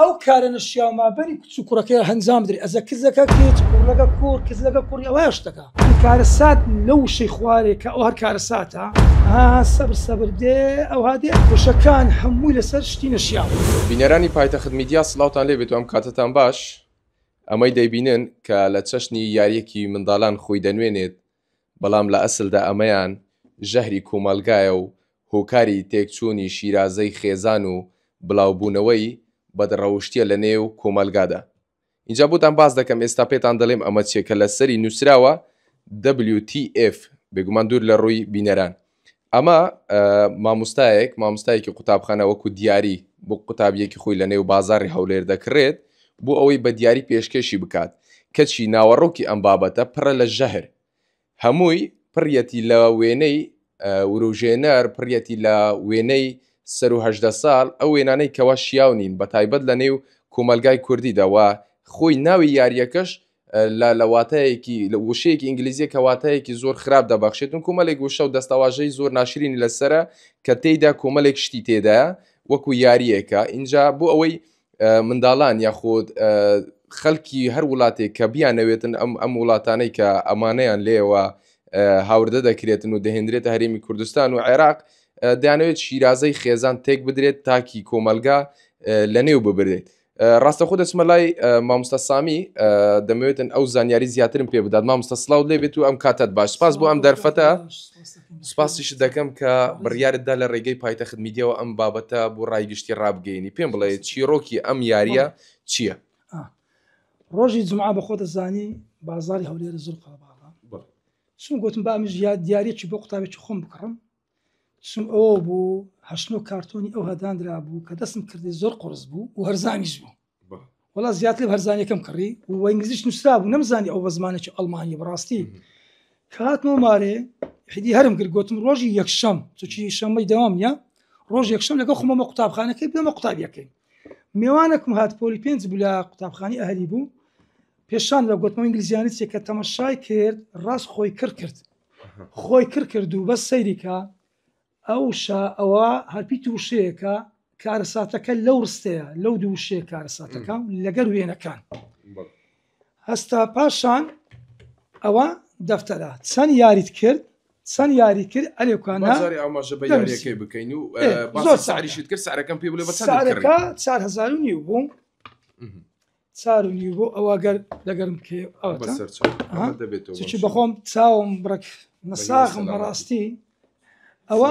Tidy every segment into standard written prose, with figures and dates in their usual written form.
ئەو کارە نەشیاو مابەنی کچ و کوڕەکەی هەنجام بدرێ ئەزە کزەکە کچ کوڕەکە کوڕ کزەکە کوڕی ئەوە شتەکە کارەسات لەو وشەی خوارێ کە ئەو هەر کارەساتە ها سەبر سەبر دێ ئەوها دێ وشەکان هەمووی لەسەر شتی نەشیاو. بینەرانی پایتەخت میدیا سڵاوتان لێ بێت و ئەم کاتەتان باش ئەمەی دەیبینن کە لە چەشنی یاریەکی منداڵان خۆی دەنوێنێت بەڵام لە ئەسلدا ئەمەیان ژەهری کۆمەڵگایە و هۆکاری تێکچوونی شیرازەی خێزان و بڵاوبوونەوەی بەدڕەوشتیە لە نێو کۆمەڵگادا. ئینجا بۆتان باس دەکەم ئێستا پێتان دەڵێم ئەمە چیە کە لەسەری نووسراوە WTF بێگومان دوور لە ڕووی بینەران. ئەمە مامۆستایەک مامۆستایەکی قوتابخانە وەکو دیاری بۆ قوتابیەکی خۆی لە نێو بازاری هەولێر دەکڕێت بۆ ئەوەی بە دیاری پێشکێشی بکات کەچی ناوەڕۆکی ئەم بابەتە پڕە لە ژەهر هەمووی پڕیەتی لە وێنەی وروژێنەر پڕیەتی لە وێنەی سەر و هەژدە ساڵ ئەو وێنانەی کەوا شیاو نین بە تایبەت لە نێو کۆمەلگای کوردیدا و خۆی ناوی یاریەکەش لە لە واتایەکی لە وشەیەکی ئینگلیزیە کە واتایەکی زۆر خراپ دەبەخشێت و کۆمەلێک وشە و دەستەواژەی زۆر ناشرینی لەسرە کە تێیدا کۆمەلێک شتی تێدایە وەکو یاریەکە اینجا بۆ ئەوەی منداڵان یاخود خەلکی هەر وڵاتێک کە بیانەوێتن ئەم ئەم وڵاتانەی کە ئەمانەیان لێوە هاوردە دەکرێتن و دەهێنرێتە هەرێمی کوردستان و عێراق دەیانەوێت شیرازەی خێزان تێک بدرێت تاکی کۆمەلگا لەنێو ببرێت ڕاستەخۆ دەچمە لای مامۆستا سامی دەمەوێتن ئەو زانیاری زیاترم پێ بدات مامۆستا سڵاو لێ بێت و ئەم کاتت باش سپاس بۆ ئەم دەرفەتە سپاسیش دەکەم کە بڕیارت دا لە ڕێگەی پایتەخت میدیاوە ئەم بابەتە بۆ ڕای گشتی ڕابگەینی پێم بڵێ چیرۆکی ئەم یاریە چییە؟ ڕۆژی جمعە بە خۆ دەزانی بازاری هەولێرە زۆر قەرەباڵە چون گوتم با ئەمش یاد دیارێکی بۆ قوتابێکی خۆم بکڕم چون ئەوە بوو هەشت نۆ کارتۆنی ئەو هەداندرا بوو کە دەستم کردی زۆر قرس بوو و هەرزانیش بوو وەڵا زیاتر هەرزانیەکەم کڕی و ئینگلیزیش نووسرا بوو نەمزانی ئەو بە زمانێکی ئەڵمانی بەڕاستی کاتمەوە مارێ حدی هەرم کرد گوتم ڕۆژی یەکشەم چونکی شەممەی دەوام نییە ڕۆژ یەکشەم لەگەڵ خۆمەمە قوتابخانەکەی بێمە قوتابیەکەی میوانێکم هات پۆلی پێنج بوو لە قوتابخانی ئەهلی بوو پێشان لە گوتمەوە ئینگلیزیانی چیە کە تەمەشای کرد ڕاست خۆی کڕ کرد خۆی کڕ کرد و بەس سەیریکە ئەو شا ئەوە هەرپیت وشەیەکە کارەساتەکە لەو ڕستەیە لەو دوو وشەیە کارەساتەکە لەگەر وێنەکان هەستا پاشان ئەوە دەفتەرە چەند یاریت کرد چەند یاری کرد ئەلێکانە ئاماژە بە یاریەکەی بکەین و زۆر ساریشت کرد سارەکەم پێ بڵێ بە سارەکە 4000 نیو بوو چار و نیو بۆ ئەوە گەر لەگەرم بکێ دەبێت بەخۆم چاوم بڕک نەساخم بەڕاستی ئەوە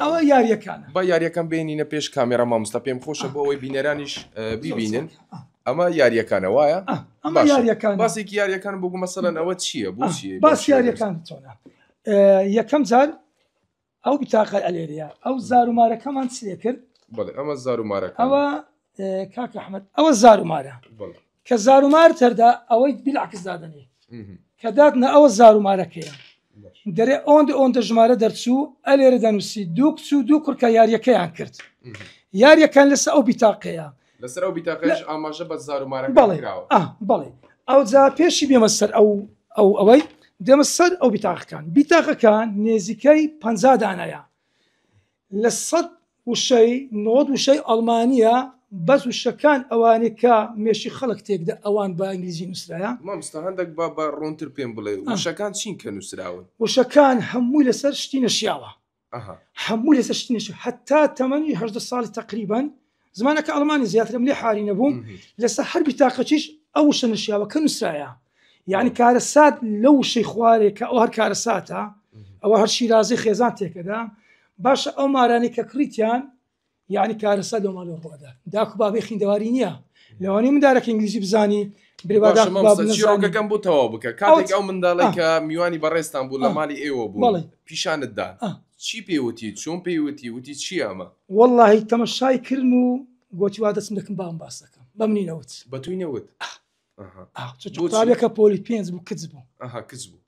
ئەوە یاریەکان با یاریەکان بێنینە پێش کامێرا مامۆستا پێم خۆشە بۆ ئەوەی بینەرانیش بیبینن ئەمە یاریەکانە وایە ئەمە یاریەکان باسێکی یاریەکان بۆ مەسەلەن ئەوە چییە بۆچی باس یاریەکان چۆنە یەکەم جار ئەو بتاقە ئەلێرەیە ئەو زارومارەکەمان چ لێ کرد بەڵێ ئەمە زارومارەکە ئەوە کاک ئەحمد ئەوە زارومارە کە زارومار تەردا ئەوەی بیلعکس دادەنێ کە دادنە ئەوە زارومارەکەیە دەرێ ئەوەندە ئەوەندە ژمارە دەرچوو ئەلێرە دەنووسی دوو کچ و دوو کوڕکە یاریەکەیان کرد یاریەکان لەسەر ئەو بیتاقەیە لەسەر ئەو بیتاقەش ئاماژە بە زارومارەکە کراوە بەڵێ ئەوجا پێشی بێمە سەر ئەو ئەو ئەوەی دێمە سەر ئەو بیتاقەکان بیتاقەکان نێزیکەی پ دانایە لە سەد وشەی نۆد وشەی ئەڵمانیە بەس وشەکان ئەوانەی کە مێشی خەڵک تێکدا ئەوان بە ئینگلیزی نووسرایە مامۆستا هەندێک با بە ڕوونتر پێم بڵێ وشەکان چین کە نووسراون وشەکان هەمووی لەسەر شتی نەشیاوە هەموو لەسەر شتی نەشی هەتا تەمەنی هەژدە ساڵی تقریبان زمانەکە ئەڵمانی زیاترم لێ حالی نەبووم لەسەر هەر بیتاقەچیش ئەو وشە نەشیاوە کە نووسرایە یعنی کارەسات لەو وشەی خوارێ کە ئەو هەر کارەساتە ئەوە هەر شیرازی خێزان تێکەدا باشە ئەو مارانەی کە کڕیتیان یعنی کارەسات لەو ماڵەوە ڕووەدا داک و بابەی خیندەواری نییە لەوانەیە مندارەکە ئینگلیزی بزانی برێ با داک و باب نەزانی. چیرۆکەکەم بۆ تەواو بکە کاتێک ئەو منداڵی کە میوانی بەڕێزتان بوو لە ماڵی ئێوە بوو پیشانت دان چی پێ وتی چۆن پێی وتی وتی چی ئەمە؟ وەڵاهی تەمەشای کردم و گۆتی وا دەچم دەکەم باوم باس دەکەم بە منی نەوت. بە توی نەوت؟ قوتابیەکە پۆلی پێنج بوو کچ بوو. ئەها کچ بوو.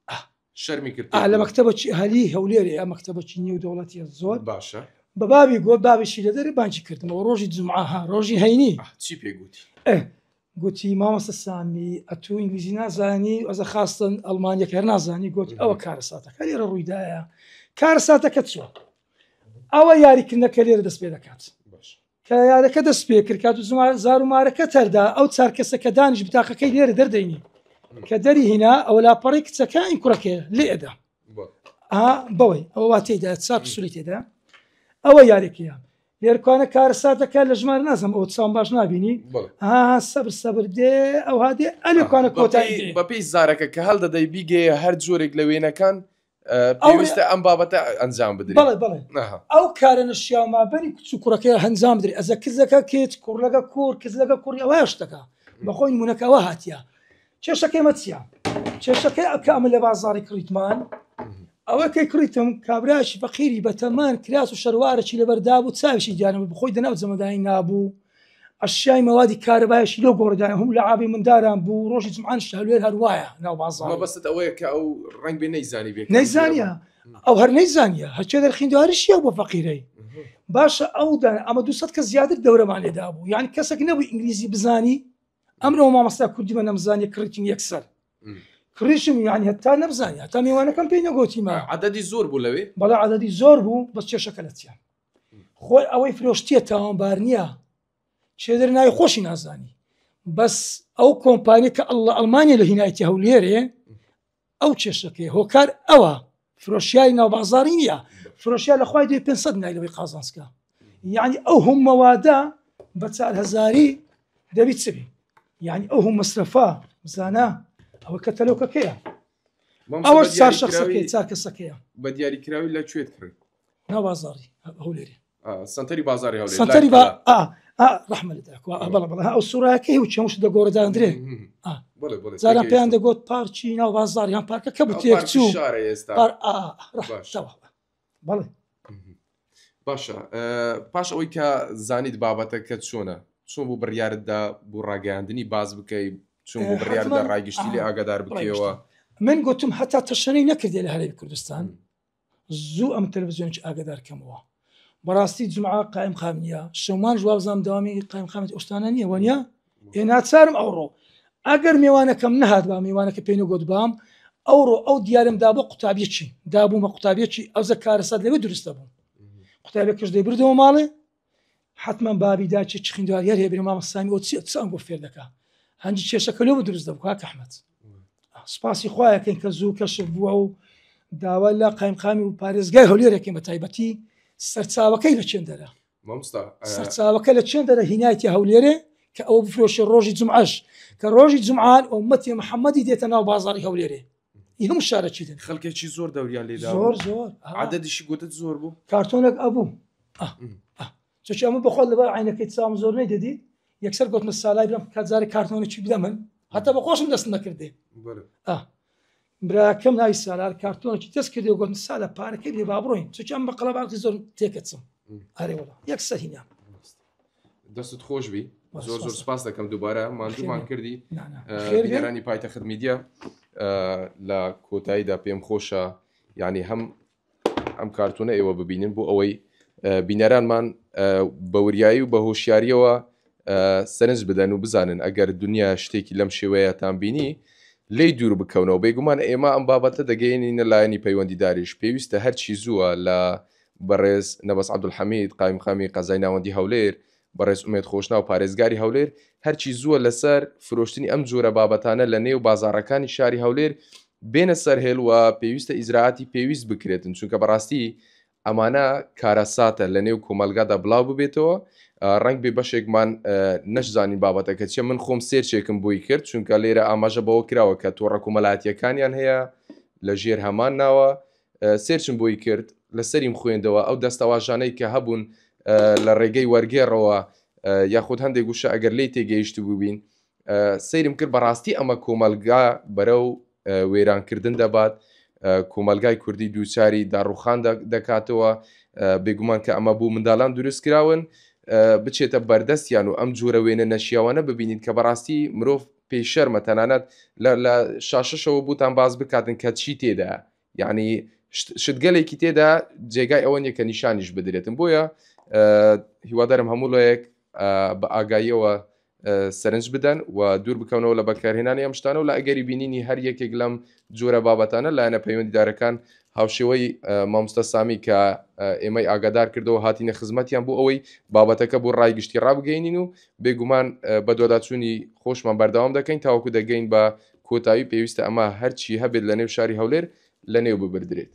شەرمی کرد لە مەکتەبەکی ئەهلی هەولێرێ ئە مەکتەبەکی نێو دەوڵەتیە زۆر باشە بە بابی گۆت بابیشی لە دەرێ بانکی کردمەوە ڕۆژی جمعە ها ڕۆژی هەینی چی پێ گوتی گوتی مامۆستا سامی ئەتوو ئینگلیزی نازانی ئەزە خاستن ئەڵمانیەکە هەر نازانی گوتی ئەوە کارەساتەکە لێرە ڕوویدایە کارەساتەکە چوە ئەوە یاریکردنەکە لێرە دەست پێ دەکات. کە یارەکە دەست پێ کرد کات و زار و مارەکە تەردا ئەو چار کەسە کە دانیش بتاقەکەی لێرە دەردەینی کە دەری هینا ئەوە لاپەڕی کچەکە این کوڕەکەی لێ ئەدا بەوەی ئەوە وا تێدا چار پسولی تێدا ئەوە یاریەکەیە لێرکوانە کارەساتەکە لە ژمارە نازم ئەو چاوم باش نابینی سەبر سەبر دێ ئەوها دێ ئەلێکوانە کۆتایی بەپێی زارەکە کە هەڵدەدەی بیگەیە هەر جۆرێک لە وێنەکان پێویستە ئەم بابەتە ئەنجام بدرێت. بەڵێ بەڵێ ئەو کارە نەشیاو مابەنی کچ و کوڕەکەی هەنجام بدرێت ئەزە کزەکە کچ کوڕلەکە کوڕ کزلەکە کوڕی ئەوە شتەکە بەخۆی نمونەکە ئەوە هاتیە کێشەکەی مە چییە کێشەکەی ئەکە ئەمە لە بازاڕی کڕیتمان ئەوە کەی کڕیتم کابراشی فەقیری بەتەمان کراس و شەروارەکی لەبەردا بوو چاویشی دیارە بخۆی دەناو جەمەدانی نابوو ئەشیای مەوادی کارەبایشی لەو گۆڕدانە هەموو لەعابی منداران بوو ڕۆژی جمعان هەولێر هەر وایە ناو بازاڕ. مەبەستت ئەوەیە کە ئەو ڕەنگ بێ نەیزانی بێ نەیزانیە ئەو هەر نەیزانیە هەرچێ دەرخیندواریشیە بۆ فەقیرەی باشە ئەو دانە ئەمە 200 کەس زیاتر دەورەمان لێدا بوو یعنی کەسێک نەبوو ئینگلیزی بزانی ئەمرەوە مامۆستا کوردی بە نەمزانیە کڕیتین یەکسەر کڕیشم یعنی هەتا نەبزانانی هەتا میوانەکەم پێی نەگۆتیمە عددی زۆر بوو لەوێ بەڵێ عددی زۆر بوو بەس کێشەکە لە چیە خۆی ئەوەی فرۆشتیە تاوانبار نییە چێدر ناوی خۆشی نازانی بەس ئەو کۆمپانی کە ئەڵە ئەڵمانیا لە هینایتی هەولێرێ ئەو کێشەکەی هۆکار ئەوە فرۆشیای ناو بازاری نییە فرۆشیا لە خخوای دوێ 500 نای لەوەی قازانسکە یعنی ئەو هەم مەوادە بە چار هەزاری دەبی چ بی یعنی ئەو هەم مەسرەفە بزانە ئەوە کە تەلۆکەکەیە ئەوە چار شخصەکەی چار کەسەکەیە بە دیاریکراوی لە کوێت کڕی ناو بازاڕی هەولێری سنتەری بازاری هەولێر سنتەری با ئا ئا ڕەحمە لە داکوا بەڵێ بەڵێ ئەو سوورایەکەی و چەمش دەگۆڕداندرێ جاران پێیان دەگوت پارکی ناو بازار یان پارکە کە بوو تێکچوو بەڵێ باشە پاش ئەوەی کە زانیت بابەتەکە چۆنە چۆن بوو بڕیارتدا بۆ ڕاگەیاندنی باز بکەی چۆن بوو بڕیاردا ڕایگشتی لێ ئاگادار بکەیەوە من گوتم هەتا تەشەنەی نەکردێ لە هەرێمی کوردستان زوو ئەم تەلەفزیۆنێکی ئاگادار کەمەوە بەڕاستی جمعە قایم قام نییە شەمان وابزانام داوامی قایم قامەتی ئۆستانە نییە وەنیە ئێ ناچارم ئەوڕۆ ئەگەر میوانەکەم نەهات با میوانەکە پێی نەگۆت بام ئەوڕۆ ئەو دیارم دا بۆ قوتابیەکی دابوومە قوتابیەکی ئەوزە کارەسات لەوێ دروستە بوو قوتابیەکەش دەیبردەوە ماڵێ حتمما بابی داچی چ خوێندەواری هەر هەیە مامۆستامی ئەو چی چ ئەنگۆ فێر دەکا هەندی کێشەکە لۆ دروست دەبوو کاک ئەحمەد سپاسی خوایەکەین کە زوو کەشف بووە و داوا لە قایمقامی و پارێزگای هەولێرەکەین بە تایبەتی سەرچاوەکەی لە چێندەرە سەرچاوەکە لە چێندەرە هینایتی هەولێرێ کە ئەوە بفرۆشێ ڕۆژی جمعەش کە ڕۆژی جمعان ئۆمەتی محەممەدی دێتە ناو بازاڕی هەولێرێ ئی هەموو شارەکی دێن خەڵکێکی زۆر دەوریان لێدا زۆر زۆر عددیشی گوتت زۆر بوو کارتۆنێک ئەبوو چونکە ئەمە بەخۆت لەبەر عینەکەی چاوم زۆر نەیدەدیت یەکسەر گوتمە سالای برام کە جارێک کارتۆنێکی بدە من هەتا بە خۆشم دەست نەکردێ براکەم ناوی سالار کارتۆنێکی دەست کردی و گوتم سالە پارەکەی بێ با بڕۆین چونکە ئەم بە قەڵەباڵغی زۆر تێکەچم ئەرێ وەڵا یەکسەر هینام دەستت خۆش بی زۆر زۆر سپاس دەکەم دووبارە ماندوومان کردی بینەرانی پایتەخت میدیا لە کۆتاییدا پێم خۆشە یعنی هەم ئەم کارتونە ئێوە ببینن بۆ ئەوەی بینەرانمان بە وریایی و بە هۆشیاریەوە سەرنج بدەن و بزانن ئەگەر دنیا شتێکی لەم شێوەیەتان بینی لی دوور بکەونەوە بێگومان ئێمە ئەم بابەتە دەگەێنینە لایەنی پەیوەندیداریش پێویستە هەرچی زووە لە بەڕێز نەبەز عەبدولحەمید قایمقامی قەزای ناوەندی هەولێر، بەڕێز ئومێد خۆشناو پارێزگاری هەولێر هەرچی زووە لەسەر فرۆشتنی ئەم جۆرە بابەتانە لە نێو بازاڕەکانی شاری هەولێر بێنە سەر هێڵ و پێویستە ئیجرائاتی پێویست بکرێتن چونکە بەڕاستی ئەمانە کارەساتە لە نێو کۆمەلگادا بڵاو ببێتەوە ڕەنگ بێ بەشێکمان نەشزانین بابەتەکە چیە من خۆم سێرچێکم بۆی کرد چونکە لێرە ئاماژە بەوە کراوە کە تۆڕە کۆمەلاتیەکانیان هەیە لە ژێر هەمان ناوە سێرچم بۆی کرد لەسەریم خوێندەوە ئەو دەستەواژانەی کە هەبوون لە ڕێگەی وەرگێڕەوە یاخود هەندێک وشە ئەگەر لی تێگەیشت بووبین سەیرم کرد بەڕاستی ئەمە کۆمەلگا بەرەو وێرانکردن دەبات کۆمەلگای کوردی دووچاری داڕوخان دەکاتەوە بێگومان کە ئەمە بوو منداڵان دروست کراون بچێتە بەردەستیان و ئەم جۆرە وێنە نەشیاوانە ببینیت کە بەڕاستی مرۆڤ پێی شەرمە تەنانەت لە شاشەشەوە بوتان باز بکاتن کە چی تێدا یعنی شتگەلێکی تێدا جێگای ئەوە نیە کە نیشانیش بدرێتن بۆیە هیوادارم هەموو لایەک بە ئاگاییەوە سەرنج بدەن و دوور بکەونەوە لە بەکارهێنانی ئەم شتانە و لە ئەگەری بینینی هەر یەکێک لەم جۆرە بابەتانە لایەنە پەیوەندیدارەکان هاوشێوەی مامۆستا سامی کە ئێمەی ئاگادار کردەوە هاتینە خزمەتیان بۆ ئەوەی بابەتەکە بۆ ڕای گشتی ڕابگەینین و بێگومان بەدواداچوونی خۆشمان بەردەوام دەکەین تاوەکو دەگەین بە کۆتایی پێویستە ئەمە هەرچی هەبێت لە نێو شاری هەولێر لە نێو ببردرێت.